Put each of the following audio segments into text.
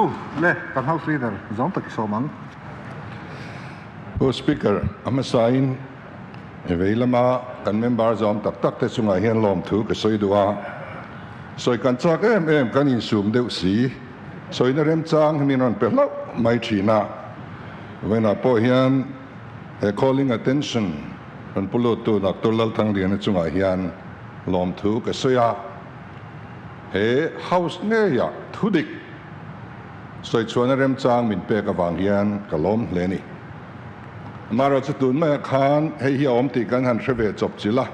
you. Le, kan House Leader zawng tak i sawm ang. Pu Speaker, a hmasain vei lama kan member zawm tak tak te chungah hian lawmthu ka sawi duh a. Sawi kan chak em em kan insum deuh si. Sawina remchang hi min rawn pe hlauh mai thin a. Vawiinah pawh hian he calling attention rawn pu luttu Doctor Lalthangliana chungah hian lawmthu ka sawi a. He House ngeia thudik sawi chhuahna remchang min pek avang hian ka lawm hle a ni. Amaherawhchu tun maiah khan hei hi a awm tih kan han hre ve chawp chilh a,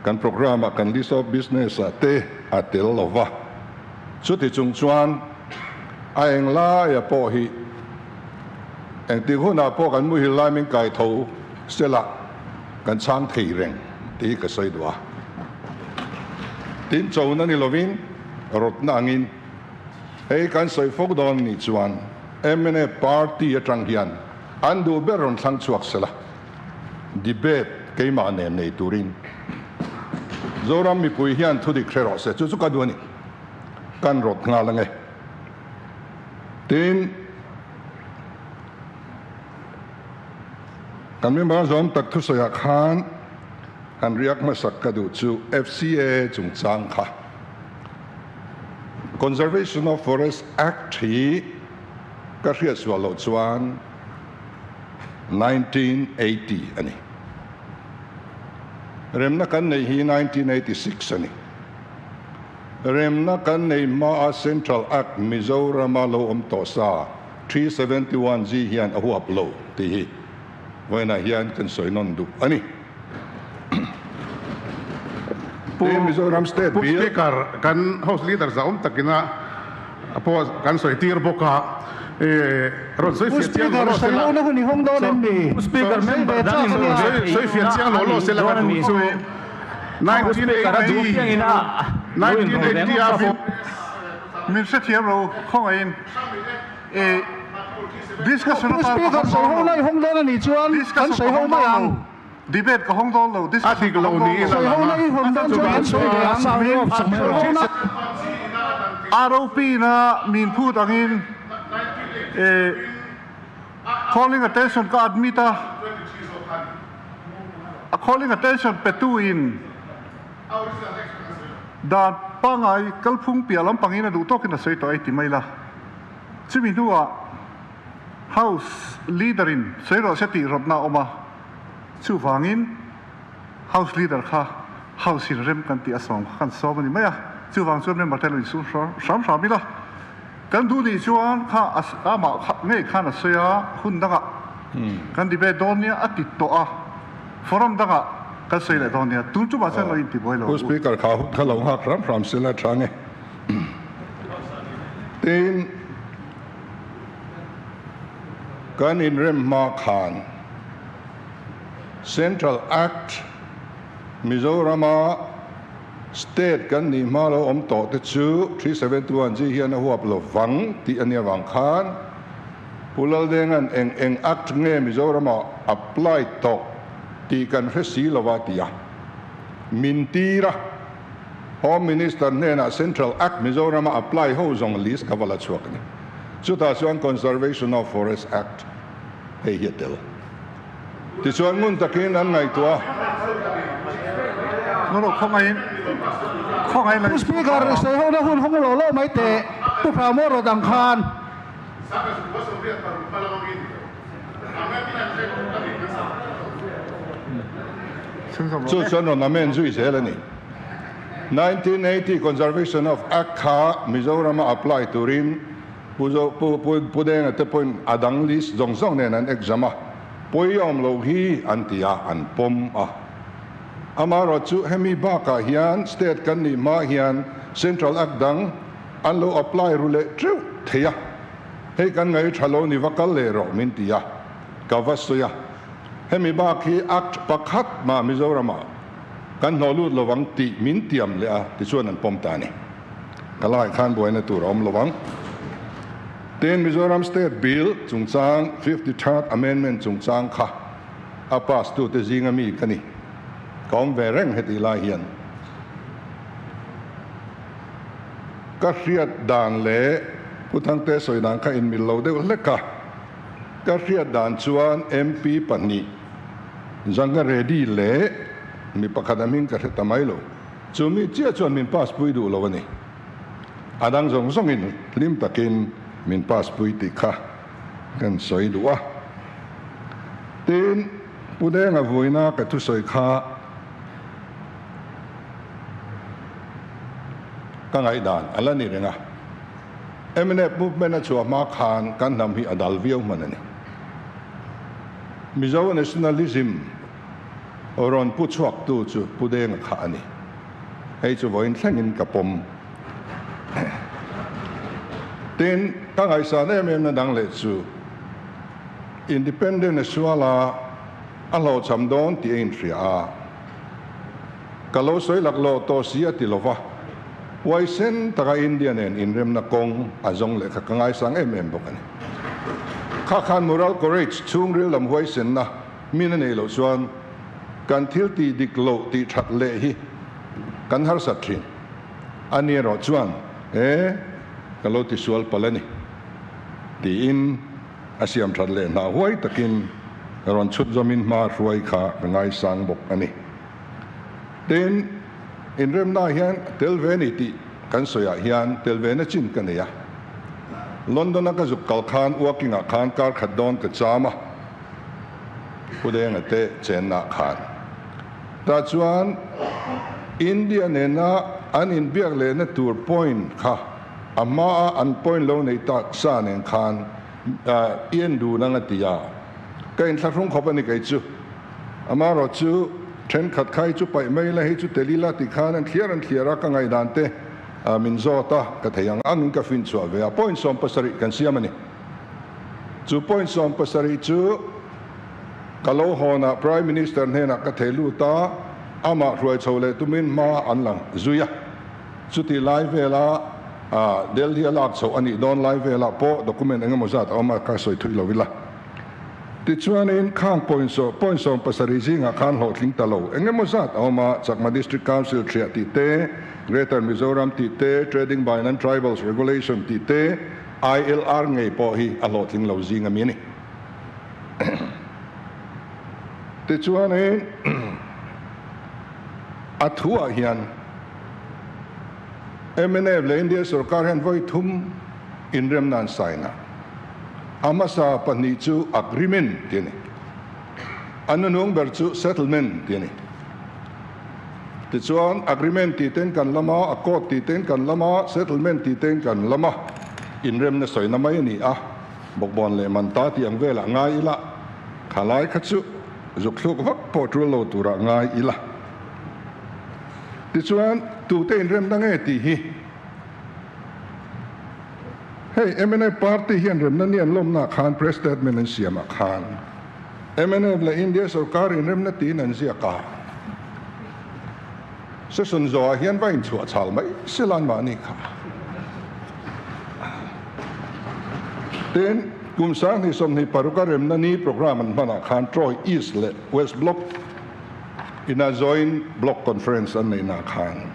kan programme ah kan list of business ah te a tel lo va, chuti chung chuan a eng laia pawh hi engtik hunah pawh kan muhil lai min kai tho sela kan chhang thei reng tih hi ka sawi duh a. Tin chona ni lovin rawtna angin hei kan sawi fawk dawn nih chuan mnf party atang hian an duh ber rawn thlang chhuak sela debate keimah nen nei turin Zoram mipui hian thudik hre rawh se chu chu ka duh a ni kan rawt nghal ange. Tin kan member zawm tak thusawiah khan Han riak hmasak ka duh chu FCAA chungchang kha. Conservation of Forest Act hi ka hriat sual loh chuan 1980 a ni. Remna kan neih hi 1986 a ni. Remna kan neih hmaa Central Act Mizorama lo awm tawh sa 371G hian a huap lo tih hi Vawiinah hian kan sawi nawn duh a ni. Pu Mizoram State Bill. Pu Speaker, kan House Leader zahawm takina pawh kan sawi tir bawk a, rawn sawi fiah chiang law law sela. Sawi fiah chiang law law sela ka duh chu 1980 1980 a Min hrethiam lo khawngaihin. Discussion Pu Speaker, sawi ho lai hawng dawn a nih chuan kan sawi ho mai ang. Debate ka hawng dawn lo, discussion ka hawng dawn lo. Sawi ho lai hawn dawn chuan kan sawi ve ang. Sawi ho na. ROP na min phut angin calling attention ka admit a, a calling attention petu in Dan pangngai kalphung piah lampangin a duh tawkin a sawi tawh ei ti mai la. Chumi hnuah House Leader in sawi rawh se tih rawtna a awm a, chuvangin House Leader kha House in rem kan tih a sawm kha kan sawm a ni mai a, chuvang chuan member te lo insum hram hram ila. Kan duh nih chuan kha amah ngei khan a sawi a, hun dangah kan debate dawn nia a ti tawh a, forum dangah kan sawi leh dawn nia, tun chumah chuan lo intibuai lo ang u. Speaker kha hun kha lo nghak hram hram sela tha nge. Tin, kan inrem hma khan Central Act Mizorama State kan nih hma lo awm tawh te chu 371 G hian a huap lo vang tih a nia vang khan Pu Laldenga'n eng eng Act nge Mizoramah apply tawh tih kan hre si lo a ti a. Min tir a, Home Minister hnenah Central Act Mizorama apply ho zawng list ka va la chhuak a ni. Chutah chuan Conservation of Forest Act hei hi a tel. Tichuan ngun takin an ngaihtuah a. Pu Speaker, sawi hona hun hawng lo lo mai teh, Pu Hramawr rawt ang khan. Chu chuan rawn amend zui zel a ni. 1980 Conservation of Act kha Mizorama apply turin Pu Pu Pu Denga te pawhin a dang list zawng zawng nen an exam a, pawi awm lo hi an ti a, an pawm a. Amaherawhchu chu hemi bakah hian state kan nih hma hian Central Act dang an lo apply ru leh teuh thei a, hei kan ngaih tha lo ni va kal leh rawh min ti a, ka va sawi a. Hemi bak hi Act pakhat mah Mizoramah kan hnawh lut lovang tih min tiam leh a, tichuan an pawm ta a ni. Ka laiah khan buaina tur a awm lo ang. Tin, Mizoram State Bill chungchang, 53rd Amendment chungchang kha a pass tute zinga mi ka ni. Ka awm ve reng hetih lai hian. Ka hriat dan leh. Pu Thangte sawi dan kha inmil lo deuh hlek a, ka hriat dan chuan MP pahnih Janga Reddy leh mi pakhat a hming ka hre ta mai lo. Chu mi chiah chuan min pass pui duh lo a ni. A dang zawng zawngin hlim takin min pass pui tih kha kan sawi duh a. Tin, Pu Denga vuina ka thusawi kha ka ngaihdan a la ni reng a. Mnf movement a chhuah hma khan kan hnam hi a dal viau hman a ni. Mizo nationalism rawn pu chhuaktu chu Pu Denga kha a ni. Hei chu vawiin thlengin ka pawm. Tin, ka ngaihsan em em na dang leh chu Independent a sual a, a hlawhchham dawn tih a inhria a. Ka lo sawi laklawh tawh si a ti lova, huaisen taka India nen inremna kawng a zawng leh kha ka ngaisang em em bawk a ni. Kha khan moral courage chhungril lam huaisenna min a nei loh chuan kan thil tih dik loh tih that leh hi kan harsat thin. A ni erawh chuan, E, ka lo tisual palh a ni, tiin a siam that leh hna huai takin rawn chhut zawmin hma hruai kha ka ngaisang bawk a ni. Tin, inremna hian tel ve ni tih kan sawiah hian tel ve na chin ka nei a. London-a ka zuk kal khan walking-ah khan kar khat dawn ka cham a, Pu Denga te chenna khan. Tah chuan India nena an inbiak lehna tur point kha a hmaa an point lo nei tak sa nen khan i en dun ang a ti a, ka inthlahrung khawp a ni kei chu. Amaherawh chu thenkhat kha hi chu paih mai ila, hei chu tel ila ti khan an thliar an thliar a, ka ngaihdan te min zawt a, ka thei ang angin ka finchhuah ve a, point 70 kan siam a ni. Chu point 70 chu ka lo hawnah Prime Minister hnenah ka thei lut a, amah hruai chho leh tumin hma an lang zui a. Chutih lai vela Delhi a lak chhoh a nih dawn lai velah pawh document engemaw zat a awm a, ka sawi thui lo ila. Tichuanin khang point point 70 zingah khan hlawhtling ta lo engemaw zat a awm a, Chakma District Council thiah tih te, Greater Mizoram tih te, Trading by Non-Tribals Regulation tih te, ILR ngei pawh hi a hlawhtling lo zing ami a ni. Tichuanin a thuah hian mnf leh India sorkar hian vawi thum inremna an sign a, a hmasa pahnih chu agreement tih a ni, a nunung ber chu settlement tih a ni. Tichuan agreement tih ten kan lam a, accord tih ten kan lam a, settlement tih ten kan lam a, inremna sawina mai a ni a. Bawkbawn leh Manta tih ang velah ngai ila, khalai kha chu zuk thluk vak pawh tul lo turah ngai ila. Tichuan, tute inremna nge tih hi? Hei mnf party hian remna ni an lawmnaah khan press statement an siamah khan mnf leh India sorkar inremna tiin an ziak a. Session zawhah hian va inchhuah chhal mai sela an mahni kha. Tin, kum 2026 a remna ni programme an hmanah khan Troy East leh West Block ina Joint Block Conference an neihnaah khan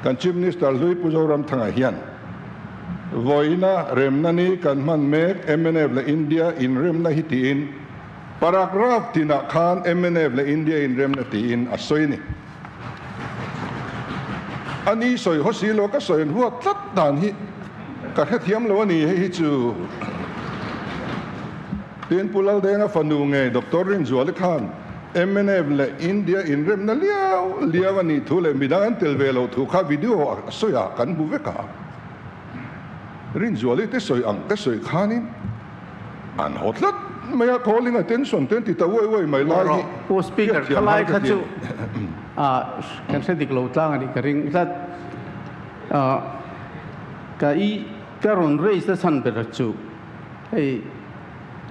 kan Chief Minister hlui Pu Zoramthanga hian vawiina remna ni kan hman mek mnf leh India inremna hi tiin Paragraph tinah khan mnf leh India inremna tiin a sawi a ni. A ni sawi haw si lo ka sawi an huat tlat dan hi ka hrethiam lo a ni hei hi chu. Tin Pu Laldenga fanu ngei Doctor Rinzuali khan mnf leh India inremna liau liau a nih thu leh midang an tel ve loh thu kha video a sawi a kan hmu vek a. Rinzuali te sawi ang te sawi khanin An haw tlat mai a, calling attention te an ti ta uai uai mai lai hi. Pu Speaker, khalai kha chu kan hre dik lo tlang a nih ka ring tlat. Ka i ka rawn raise na chhan ber chu hei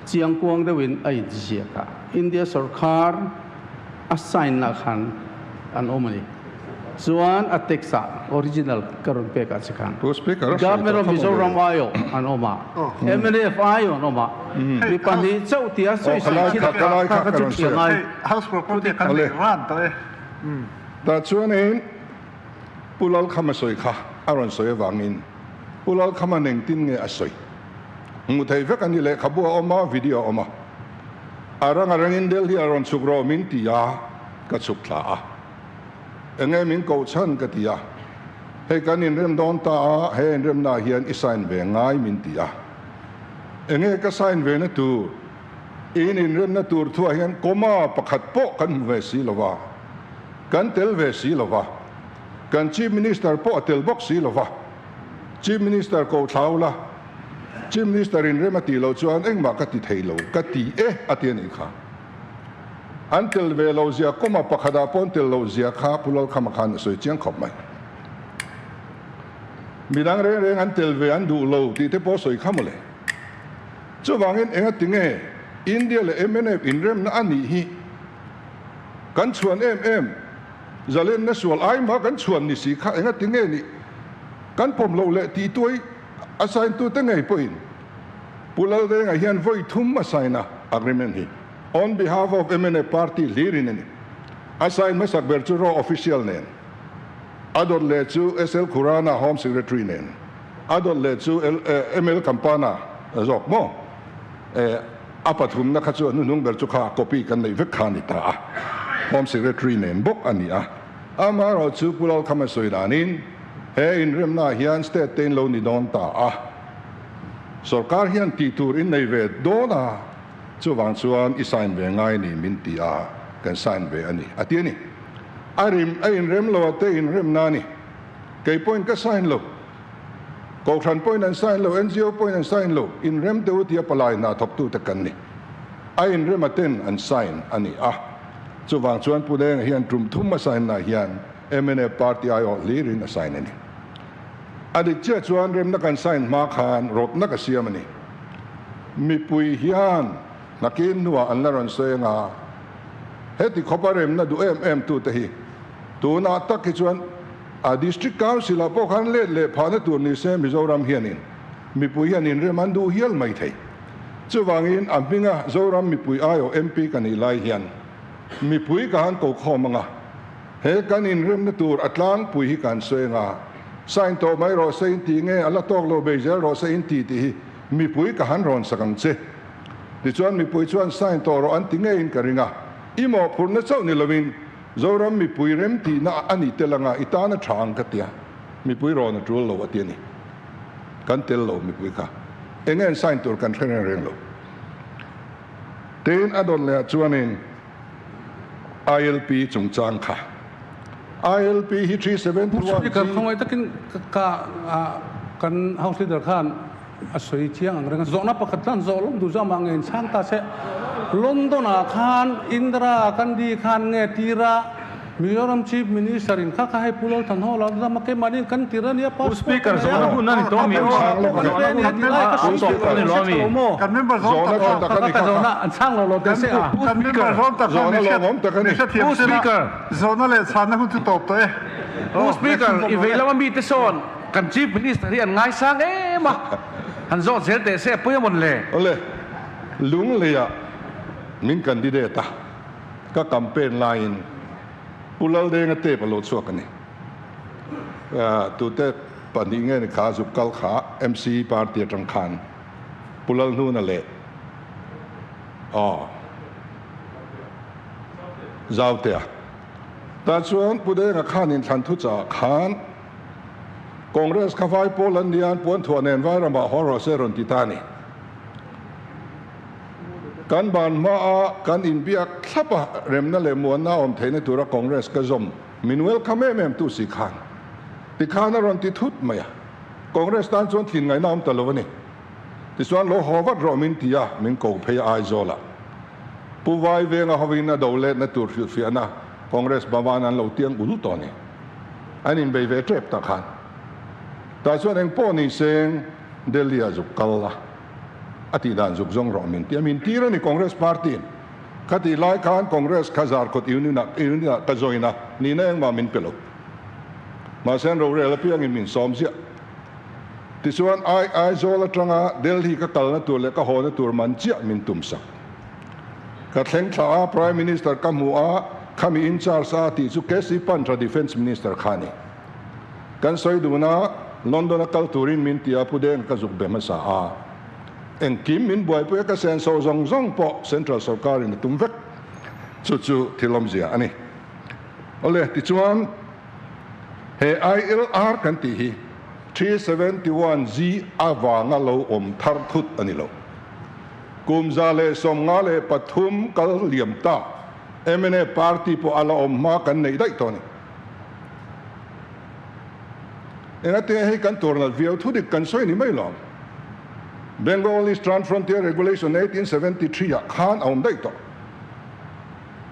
chiangkuang deuhin a inziak a, India sorkar a sign lah khan an awm a ni. Chuan a text ah original ka rawn pek ah che khan Government of Mizoram aiawh an awm a, mnf aiawh an awm a, mi pahnih chauh tia sawi sawi thin a kha kha chu thiam ai. Tah chuanin Pu Lalkhama sawi kha a rawn sawi avangin. Pu Lalkhama'n engtin nge a sawi? Hmuh theih vek a ni, lehkhabu a awm a, video a awm a. A rang a rangin Delhi a rawn chhuk rawh min ti a, ka chhuk thla a. Enge min koh chhan ka ti a. Hei kan inrem dawn ta a, he inremnaah hian i sign ve ngai min ti a. Enge ka sign ve na tur? In inremna tur thuah hian comma pakhat pawh kan hmu ve si lo va, kan tel ve si lo va, kan Chief Minister pawh a tel bawk si lo va. Chief Minister ko thlau la, Chief Minister in rem a tih loh chuan engmah ka ti thei lo, ka ti e a ti a nih kha. An tel ve lo zia comma pakhatah pawh an tel loh zia kha Pu Lalkhama khan a sawi chiang khawp mai. Midang reng reng an tel ve an duh lo tih te pawh a sawi kha mawle. Chuvangin engatinge India leh mnf inremna a nih hi kan chhuan em em, zalenna sual ai hma kan chhuan ni si kha engatinge nih kan pawm loh leh tih tuai a sign tute ngei pawhin Pu Laldenga hian vawi thum a sign a agreement hi on behalf of mnf party hlirin a ni. A sign hmasak ber chu raw official nen, a dawt leh chu SL Khurana Home Secretary nen. A dawt leh chu ML Kampana zawk maw? A pathumna kha chu a hnuhnung ber chu kha copy kan neih vek kha a ni ta a, Home Secretary nen bawk a ni a. Amaherawh chu Pu Lalkhama sawi danin he inremnaah hian state te in lo ni dawn ta a, sorkar hian tih tur in nei ve dawn a, chuvang chuan i sign ve ngai ni min ti a, kan sign ve a ni a ti a ni. A rim a inrem lo a te inremna a ni. Kei pawhin ka sign lo. Kohhran pawhin an sign lo, NGO pawhin an sign lo. Inrem te u tia palai hna thawktute kan ni. A inrem a ten an sign a ni a. Chuvang chuan Pu Denga hian tum thum a sign na hian mnf party aiawh hlirin a sign a ni. A dik chiah chuan remna kan sign hma khan rawtna ka siam a ni. Mipui hian nakin hnuah an la rawn sawi anga heti khawpa remna duh em em tute hi Tunah tak hi chuan a District Council ah pawh khan let leh phahna tur ni se Mizoram hianin mipui hian inrem an duh hial mai thei. Chuvangin a hminga Zoram mipui aiawh MP ka nih lai hian mipui ka han ko khawm anga he kan inremna tur a tlangpui hi kan sawi anga sign tawh mai rawh se in tih nge a la tawk lo bei zel rawh se in tih tih hi mipui ka han rawn sak ang che. Tichuan mipui chuan sign tawh rawh an ti ngeiin ka ring a, i mawhphurhna chauh ni lovin Zoram mipui rem tihna a ni tel anga i tan a tha ang ka tia, mipui rawn a tul lo a ti a ni. Kan tel lo mipui kha. Enge an sign tur kan hre reng reng lo. Tin a dawn leh ah chuanin ILP chungchang kha. ILP hi 371 Speaker khawngaih takin ka kan House Leader khan A sawi chiang ang reng a, zawhna pakhat chuan zawh lawk duh zawk mah nge inchhang ta se, London ah khan Indira Gandhi khan nge tira Mizoram Chief Minister in kha kha hei Pu Lalthanhawla a zam a, keimahni in kan tir a nia passport ka nei a, passport kan pe a nia tih lai ka sawi tih ka hre tha lo maw? Kha kha ka zawhna an chhang lo lo teh se a. Pu Speaker. Pu Speaker, i vei lama mite sawn Kan Chief Minister hi an ngaisang em a, han zawt zel teh se a pawi a mawn le? Awle, Lungleiah min candidate a, ka campaign laiin Pu Laldenga tape a lo chhuak a ni. Tute pahnih nge ni kha zuk kal kha MC party atang khan Pu Lalhnuna leh aw Zautea. Tah chuan Pu Denga khan inthlan thuchah khan Congress kha vai pawl an nia, an puan thuah nen vai ramah haw rawh se rawn ti ta a ni. Kan ban hmaa kan inbiak thlap a, remna leh muanna a awm theihna tura Congress ka zawm min welcome em em tu si khan tikhan a rawn ti thut mai a, Congress tan chuan thin ngaihna a awm ta lo a ni. Tichuan lo haw vat rawh min ti a, min ko phei a Aizawlah. Pu Vai Venga hovin a do letna tur hrilhfiahna Congress Bhavan an lo tiang ul tawh a ni. An inbei ve tep tak khan. Tah chuan eng pawh ni seng Delhi ah zuk kal la, a tih dan zuk zawng rawh min ti a, min tir a ni Congress party in. Kha tih lai khan Congress kha Zarkawt Union ah Union ah ka join a, nihna engmah min pe lo. Mahse an rorel apiangin min sawm ziah. Tichuan ai Aizawl atanga Delhi ka kalna tur leh ka hawna tur man chiah min tum sak. Ka thleng thla a, Prime Minister ka hmu a, khami in charge a tih chu KC Pantra Defence Minister kha a ni. Kan sawi dun a, London a kal turin min ti a, Pu Deng ka zuk be hmasa a. Engkim min buaipui a ka senso zawng zawng pawh Central Sorkarin a tum vek. Chu chu thil awmzia a ni. Awle, tichuan he ILR kan tih hi 371G avanga lo awm thar thut a ni lo. Kum 193 kal liam ta mna party pawh a la awm hma kan neih daih tawh a ni. Engate hei kan tur nat viau thudik kan sawi ni mai lo. Bengal Eastern Frontier Regulation 1873 ah khan a awm daih tawh.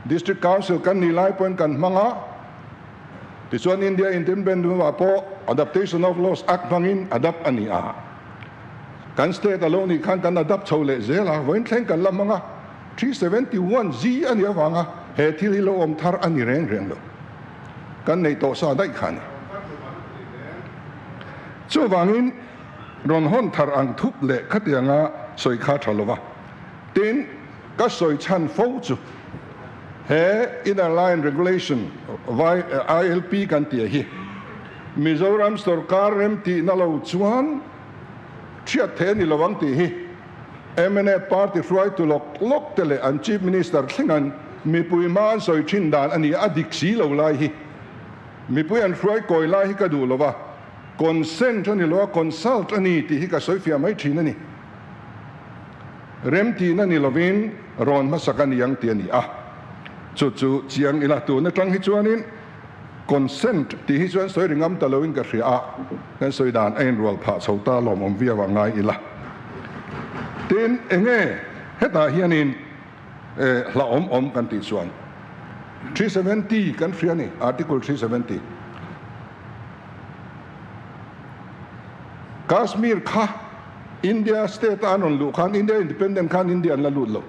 District Council kan nih lai pawhin kan hmang a, tichuan India Independence hnuah pawh Adaptation of Laws Act hmangin adapt a ni a. Kan state a lo nih khan kan adapt chho leh zel a, vawiin thleng kan la hmang a, 371 Z a nih avanga he thil hi lo awm thar a ni reng reng lo. Kan neih tawh sa daih kha a ni. Chuvangin rawn hawn thar ang thup leh khatianga sawi kha tha lova. Tin, ka sawi chhan fo chu he Inner Line Regulation, ILP kan tih hi Mizoram sorkar remtihna lo chuan thiat thei a ni lo ang tih hi mnf party hruaitu lawk lawk te leh an Chief Minister thleng an mipui hma an sawi thin dan a ni a, dik si lo lai hi mipui an hruai kawi lai hi ka duh lo va, consent a ni lo a, consult a ni tih hi ka sawi fiah mai thin a ni. Remtihna ni lovin rawn hmasak a ni ang tih a ni a, chu chu chiang ila tun atang hi chuanin consent tih hi chuan sawi ri ngam ta loin ka hria a, kan sawi dan a inrual phah chho ta lawmawm viau a ngai ila. Tin, enge hetah hianin hlauhawm awm kan tih chuan 370 kan hria a ni, Article 370. Kashmir kha India state a an rawn luh khan India independent khan India an la lut lo.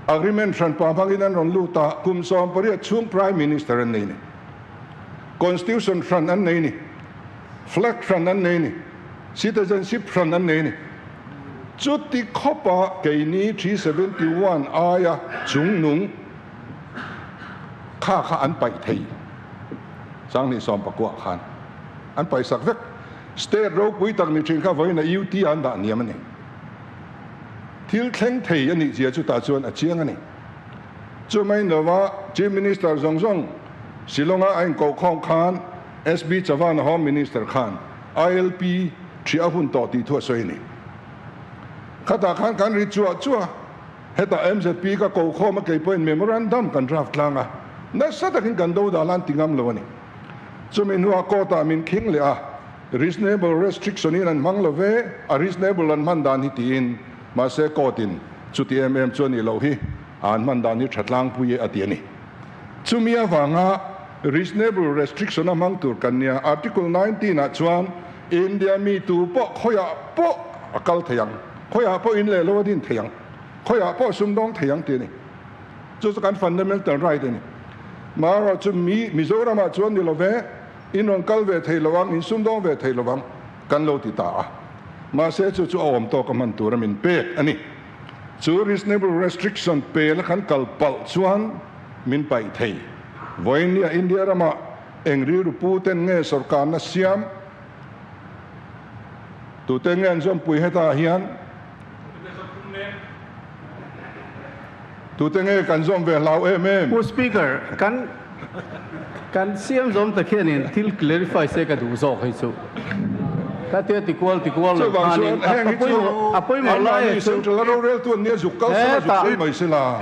Agreement hranpa hmangin an rawn lut a, kum 18 chhung Prime Minister an nei ni. Constitution hran an nei ni. Flag hran an nei ni. Citizenship hran an nei ni. Chuti khawpa keini 371 aia chungnung kha kha an paih thei. 2019 khan an paihsak vek. State ropui tak ni thin kha vawiin a UT ah an dah hniam a ni. Thil thleng thei a nih zia chu tah chuan a chiang a ni. Chumai lova Chief Minister zawng zawng Shillong-a a inkohkhawm khan SB Chavan Home Minister khan ILP ṭhiah a hun tawh tih thu a sawi a ni. Khatah khan kan ri chuah chuah. Hetah MZP ka kokhawm a kei pawhin memorandum kan draft tlang a, nasa takin kan do dah lan ti ngam lo a ni. Chumi hnuah court ah min khing leh a, reasonable restriction in an hmang lo ve, a reasonable an hman dan hi tiin, mahse court in chuti em em chu a nih loh hi, a an hman dan hi tha tlangpui e a ti a ni. Chumi avanga reasonable restriction a hmang tur kan nia, Article 19 ah chuan India mi tu pawh khawiah pawh a kal thei ang. Khawiah pawh in leh lo a din thei ang, khawiah pawh sumdawng thei ang tih a ni. Chu chu kan fundamental right a ni. Marawh chu mi Mizoramah chuan ni lo ve, in rawn kal ve thei lo ang, in sumdawng ve thei lo ang kan lo ti ta a. Mahse chu chu a awm tawk a hman tur a min pek a ni. Chu reasonable restriction pela kan kal palh chuan min paih thei. Vawiin India ramah eng rilru pu ten nge sorkarna siam? Tute nge an zawmpui hetah hian? Tute nge kan zawm ve hlau em em? Pu Speaker, kan kan siam zawm tak hianin thil clarify se ka duh zawk hei chu. Ka tia ti kual ti kual lo khanin a pawimawh a pawimawh lai a chu. Central a roreltu an nia zuk kal sela zuk sawi mai sela.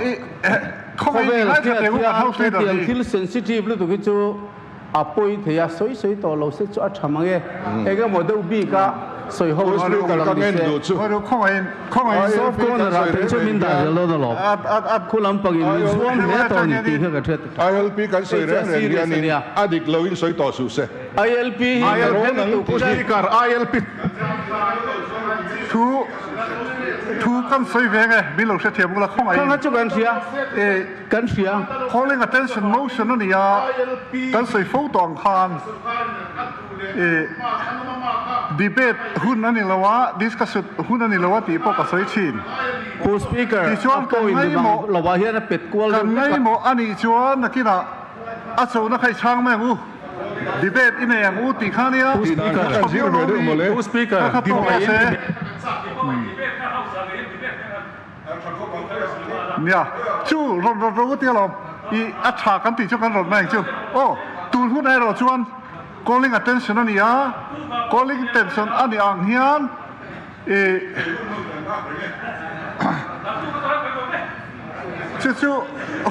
Khawvel hriat hian thil sensitive lutuk hi chu A pawi thei a, sawi sawi tawh lo se chu a tha mang e. Eng emaw deuh bik a sawi ho chu awm lam ni se. Soft corner ah phei chu min dah zel dawn alawm. Khu lam pangin min zuam hle tawh a ni tih kha ka hriat ta. ILP kan sawi reng reng hianin a dik loin sawi tawh suh se. ILP hi kan hre lutuk Pu Speaker, ILP thu thu kan sawi veng e, min lo hrethiam ula khawngaih in. Kha chu kan hria. Kan hria. Calling attention motion a ni a, kan sawi fo tawh ang khan i debate hun a ni lo a, discussion hun a ni lo a tih pawh ka sawi thin. Pu Speaker, a Tichuan kan point ni bang ngaimawh, lovah hian a pet kual kan deuh vek a. ngaimawh a nih chuan nakinah a chona kha i chhang mai ang u. Debate i nei ang u tih kha nia. Tih dan kha kan zir ve deuh mawle. Kha kha tawk rawh se. Nia, chu rawn rawt rawh u tia lawm. I a tha kan tih chu kan rawt mai ang chu. Aw, tun hun erawh chuan calling attention a ni a, calling attention a nih ang hian i chu chu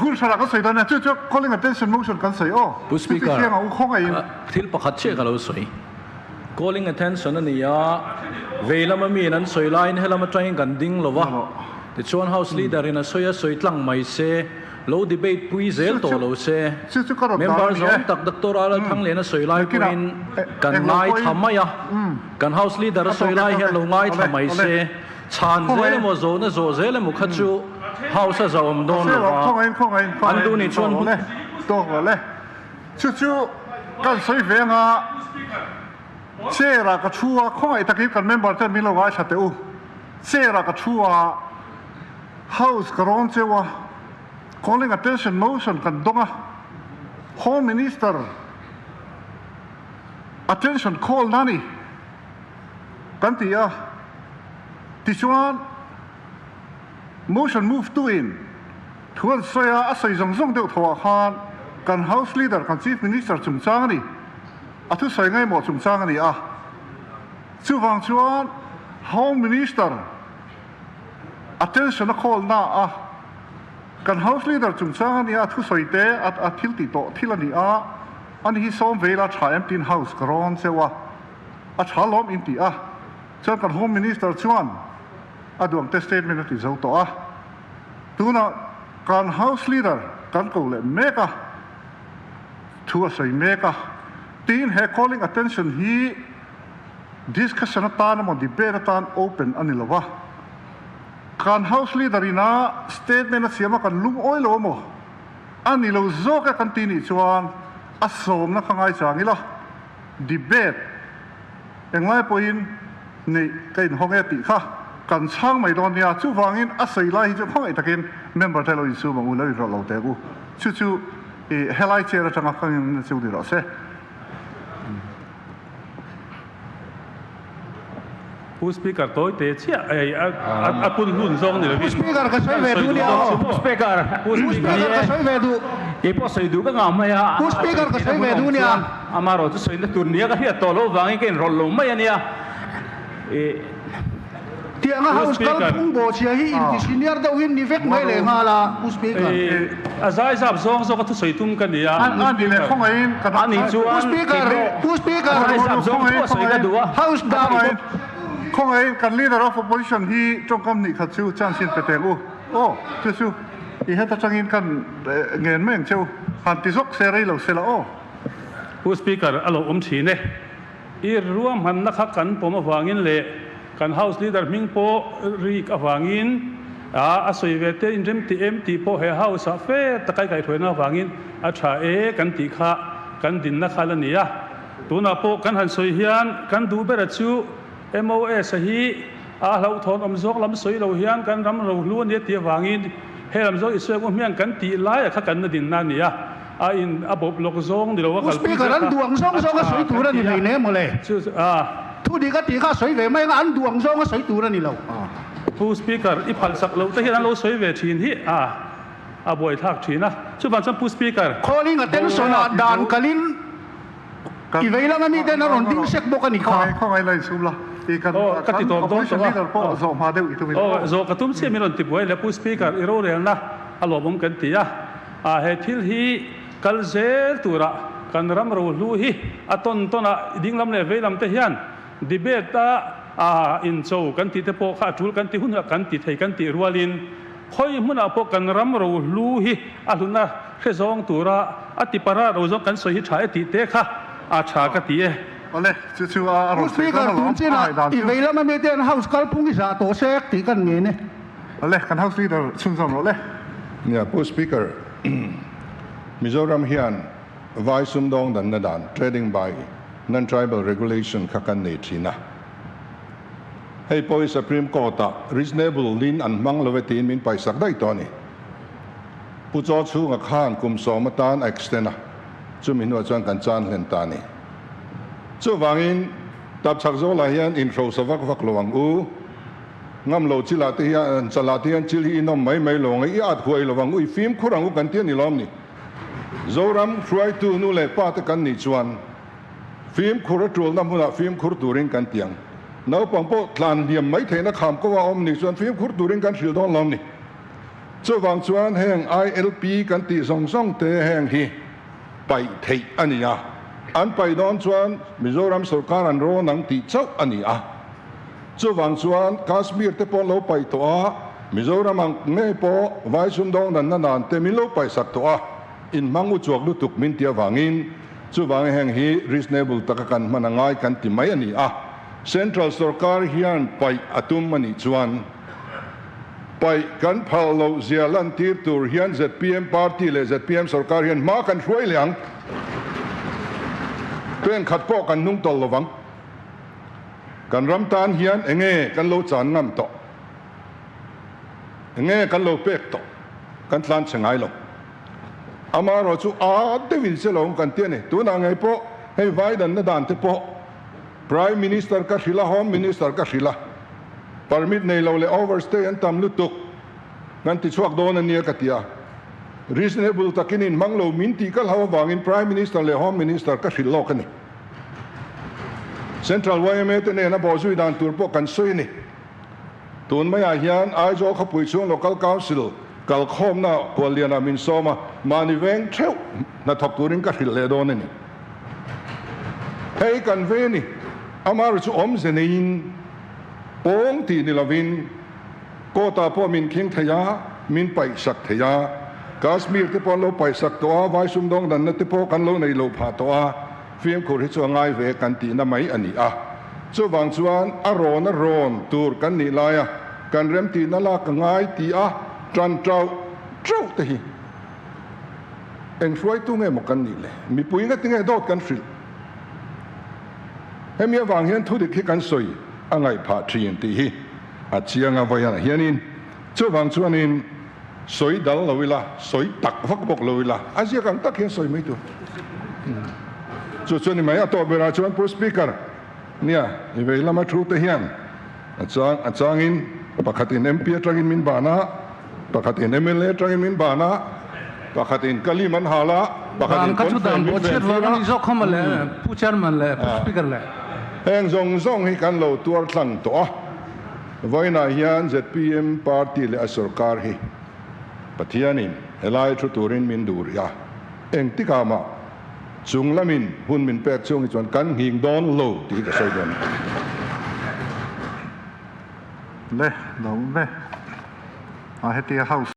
hun hranah kan sawi dawn nia, chu chu calling attention motion kan sawi aw. Pu Chu chu Speaker, hriang ang u khawngaihin. Thil pakhat chiah ka lo sawi. Calling attention a ni a, vei lama miin an sawi laiin helam atangin kan ding lo va, tichuan House Leader in a sawi a sawi tlang mai se, lo debate pui zel tawh lo se, Member zawng tak Doctor Alal Thanglian a sawi lai pawhin kan ngaithla mai a, kan House Leader a sawi lai hian lo ngaithla mai se, chhan zel emaw zawhna zawh zel emaw kha chu House a zahawm dawn lo va, an duh nih chuan. Chu chu kan sawi ve anga chair ah ka thu a, khawngaih takin kan member ten min lo ngaithla teh u. Chair ah ka thu a, house ka rawn cheu a, calling attention motion kan dawng a, home minister attention call na ni kan ti a, tichuan motion move tu in Thu an sawi a, a sawi zawng zawng deuh tho ah khan kan House Leader, kan Chief Minister chungchang a ni. A thusawi ngaimawh chungchang a ni a. Chuvang chuan Home Minister attention a call na a, kan House Leader chungchang a ni a, a thusawi te, a thil tih tawh thil a ni a, ani hi sawm ve ila tha em tiin House ka rawn cheu a, a tha lawm in ti a. Chuan kan Home Minister chuan a duang te statement a ti zo tawh a. Tunah kan House Leader kan ko leh mek a, thu a sawi mek a, tiin he calling attention hi discussion atan emaw debate atan open a ni lo a. Kan House Leader ina statement a siam a kan lungawi lo emaw a ni lo zawk e kan ti nih chuan a sawmna kha ngaichang ila debate Englai pawhin neih ka inhawng e tih kha kan chhang mai dawn nia, chuvangin a sawi lai hi chu khawngaih takin member te lo insum ang u, lo inrawlh lo teh u. Chu chu i helai chair atanga ka ngen na chu ni rawh se. Pu Speaker tawi te chiah ei a pun hun zawng ni lovin. Pu Speaker ka sawi ve duh nia aw. Pu Speaker. Pu Speaker ka sawi ve duh. Keipawh sawi duh ka ngah mai a. Pu Speaker ka sawi ve duh nia. Amarawh chu sawina tur nia ka hriat tawh loh vangin ka inrawlh lo mai a nia. Ih. Tianga House kalphung bawhchhia hi inti senior deuh hi ni vek mai leh nghal a, Pu Speaker. Ih, a zai zap zawng zawk a thusawi tum ka ni a, Pu Speaker. A nih chuan Pu Speaker, Pu Speaker. A zai zap zawng thu a sawi ka duh a. House dan. Khawngaihin kan Leader of Opposition hi tawngkam hnih khat chu chance in pe teng u. Aw, chu chu i het atangin kan ngen mai ang che u. Han ti zawk se rei lo se la aw. Pu Speaker, a lo awm thin e. I ruahmanna kha kan pawm avangin leh kan House Leader hming pawh rik avangin a sawi ve te inrem ti em tih pawh he House ah fe taka i kaihhruaina avangin a tha e kan tih kha kan dinna kha la ni a. Tunah pawh kan han sawi hian kan duh bera chu MOS a hi a hlauhthawn awm zawk lam sawi lo hian kan ram rohlu a nia tih avangin he lam zawk i sawi ang u hmiang kan tih laia kha kan la dinna a ni a. A in a bawp lawk zawng ni lo a kalpui Speaker an duh ang zawng zawng a sawi tur a ni hlei ne mawle. Chu a. Thu dik a tih kha a sawi ve mai anga an duh ang zawng a sawi tur a ni lo. Pu Speaker i phalh sak loh te hian an lo sawi ve thin hi a a buaithlak thin a. Chuvang chuan Pu Speaker. Calling attention ah dan kalin i vei lama mi ten a rawn ding sek bawk a ni kha. Khawngaih la insum la. I kan Aw ka ti tawp dawn opposition tawh a. leader pawh zawh hma deuh i tum in. Aw zawh ka tum chiah min rawn ti buai le Pu Speaker i rorelna a lawmawm kan ti a. A he thil hi kal zel tura kan ram rohlu hi a tawn tawn a, dinglam leh veilam te hian debate a a incho kan tih te pawh kha a tul kan ti hun ah kan ti thei kan tih rualin khawi hmunah pawh kan ram rohlu hi a hlutna hre zawng tura a ti para ro zawng kan sawi hi tha e tih te kha a tha ka ti e. Awle, chu chu a Pu rawn sawi Speaker, dawn tun alawm, a chinah ngaihdan i chu. veilam ami te an House kalphung i zah tawh sek tih kan ngen e. Awle, kan House Leader chhunzawm rawh le. Nia, Pu Speaker, Mizoram hian vai sumdawng danna dan, Trading by Non-Tribal Regulation, kha kan nei thin a. Hei pawh hi Supreme Court-ah reasonable lin an hmang lo e tiin min paisak daih tawh a ni. Pu Chaw chhunga khan kum sawm atan a extend a. Chumi hnuah chuan kan chan hlen ta a ni. Chuvangin, tapchhak zawlah hian inhrosa vak vak lo ang u. Ngam lo chilah te hian, chalah te hian chil hi inawm mai mai lo ang e, i at huai lo ang u, i fimkhur ang u kan ti a ni lawm ni. Zoram hruaitu nu leh pa te kan nih chuan fimkhur a tulna hmunah fimkhur turin kan ti ang. Naupang pawh tlan hliam mai theihna kham ko a awm nih chuan fimkhur turin kan hrilh dawn lawm ni. Chuvang chuan heng ILP kan tih zawng zawng te heng hi paih theih a ni a, an paih dawn chuan Mizoram sorkar an rawn ang tih chauh a ni a. Chuvang chuan Kashmir te pawh an lo paih tawh a, Mizoram ang ngei pawh vai sumdawng danna nan te min lo paih sak tawh a, inhmang u chuak lutuk min ti avangin chuvang heng hi reasonable taka kan hman a ngai kan ti mai a ni a. Central sorkar hian paih a tum a nih chuan paih kan phal loh zia lantir tur hian zpm party leh zpm sorkar hian hma kan hruai leh ang. Pen khat pawh kan hnung tawlh lovang. Kan ram tan hian enge kan lo chan ngam tawh? Enge kan lo pek tawh? Kan tlan chhe ngai lo. Amaherawh chu a deuhin se lo kan ti a ni. Tunah ngei pawh hei vai danna dan te pawh Prime Minister ka hrilh a, Home Minister ka hrilh a, permit nei lo leh overstay an tam lutuk kan ti chhuak dawn a nia ka ti a. Reasonable takin inhmang lo min tih ka hlau avangin Prime Minister leh Home Minister ka hrilh lawk a ni. Central yma te nena bawhzui dan tur pawh kan sawi a ni. Tun maiah hian Aizawl khawpui chhung Local Council kalkhawmna Kuallianah min sawm a, mahni veng theuh hnathawk turin ka hrilh leh dawn a ni. Hei kan ve a ni, amaherawhchu chu awmze neiin pawng tih ni lovin court-ah pawh min khing thei a, min paihsak thei a, Kashmir te pawh an lo paihsak tawh a, vai sumdawng danna te pawh kan lo nei lo phah tawh a, fimkhur hi chu a ngai ve kan tihna mai a ni a. Chuvang chuan a rawn a rawn tur kan nih laia kan remtihna lak a ngai ti a tan tauh tauh te hi eng hruaitu nge maw kan nih le? Mipui nga tinge dawt kan hrilh? Hemi avang hian thudik hi kan sawi a ngaih phah thin tih hi a chiang a vawianah hianin chuvang chuanin Sawi dal lo ila, sawi tak vak bawk lo ila, a ziak ang tak hian sawi mai tur. Chu chu ni mai, a tawh berah chuan Pu Speaker, nia, i vei lama thu te hian a chang a changin pakhatin MP atangin min ban a, pakhatin mla atangin min ban a, pakhatin ka lim an hal a, pakhatin pawnfen min ven tir a. Heng zawng zawng hi kan lo tuar tlang tawh a. Vawiinah hian zpm party leh a sorkar hi Pathianin helai thu turin min duh rih a, engtikah mah chung lamin hun min pek chhung hi chuan kan nghing dawn lo tih hi ka sawi dawn a ni. Le, lo ve a hetia house.